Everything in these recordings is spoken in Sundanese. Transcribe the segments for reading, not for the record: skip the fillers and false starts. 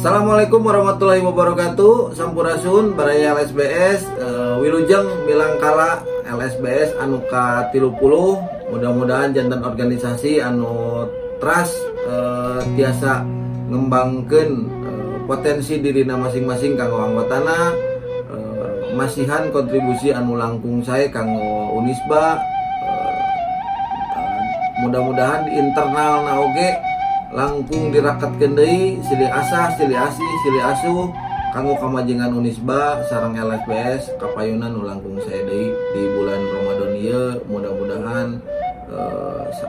Assalamualaikum warahmatullahi wabarakatuh. Sampurasun, baraya LSBS. Wilujeng Milangkala LSBS anu ka-30. Mudah-mudahan janten organisasi anu teras tiasa ngembangkeun potensi dirina masing-masing kanggo anggotana, masihan kontribusi anu langkung sae kanggo Unisba. Mudah-mudahan di internal na oge langkung diraketkeun deui, silih asah, silih asih, silih asuh kanggo kamajengan Unisba sareng LSBS kapayunan nu langkung sae deui di bulan Ramadan ieu. Mudah-mudahan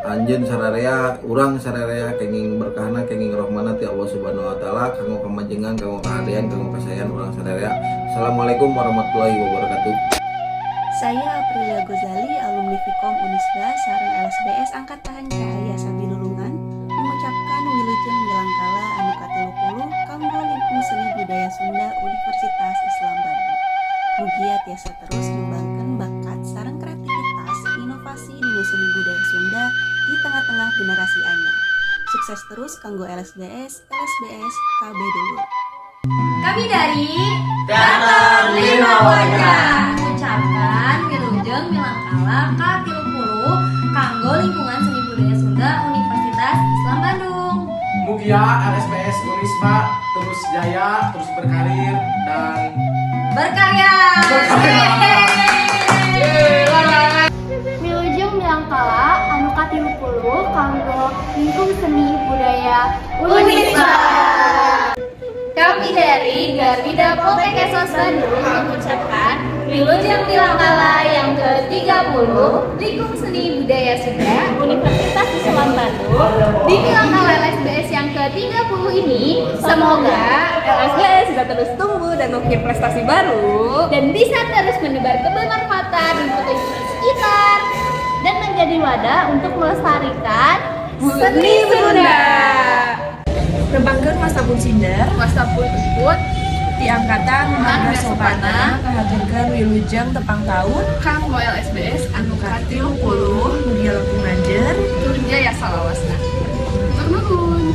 anjeun sararea, urang sararea kenging berkahna, kenging rohmana ti Allah Subhanahu wa Taala kanggo kamajengan, kanggo kahadean, kanggo kasaean urang sararea. Assalamualaikum warahmatullahi wabarakatuh. Saya Aprilia Gozali, alumni Fikom Unisba sareng LSBS Angkatan Cahaya Sabilulungan, mengucapkan wilujeng milangkala anu ka-30 kanggo Lingkung Seni Budaya Sunda Universitas Islam Bandung. Mugia tiasa terus ngembangkeun bakat sareng kreativitas inovasi dina seni budaya Sunda di tengah-tengah generasi anyar. Sukses terus kanggo LSBS, LSBS kabeh dulur. Kami dari Teater Lima Wajah mengucapkan wilujeng milangkala ka-30 kanggo Lingkungan Seni Budaya Sunda Universitas Islam Bandung. Mugia LSBS Unisba terus jaya, terus berkarir dan berkarya. Berkarya. Wilujeng Milangkala anu ka-30 kanggo Lingkung Seni Budaya Unisba. Kami dari Garwida Poltekesos Bandung mengucapkan Wilujeng Milangkala yang ke-30 Lingkung Seni Budaya Sunda Universitas Islam Bandung. Di Milangkala LSBS yang ke-30 ini, semoga LSBS bisa terus tumbuh dan mengukir prestasi baru dan bisa terus menebar kebermanfaatan untuk lingkungan sekitar dan menjadi wadah untuk melestarikan seni Sunda. Nepangkeun wasta pun sinder, wasta pun Uut, di angkatan Marga Sopana ngahaturkeun wilujeng tepang taun kanggo LSBS anu ka-30. Mugia langkung nanjer tur jaya salawasna. Hatur nuhun.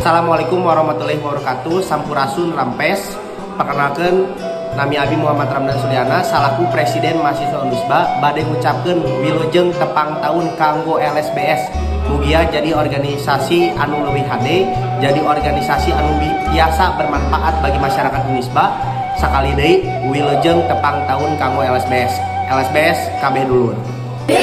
Assalamualaikum warahmatullahi wabarakatuh. Sampurasun, Rampes. Perkenalkan, nami Abi Muhammad Ramdan Suliana salaku Presiden Mahasiswa Unisba bade ngucapkeun wilujeng tepang tahun kanggo LSBS. Mugia jadi organisasi anu leuwih hade, jadi organisasi anu biasa bermanfaat bagi masyarakat Unisba. Sakali deui, wilujeng tepang tahun kanggo LSBS. LSBS kabeh dulur. Di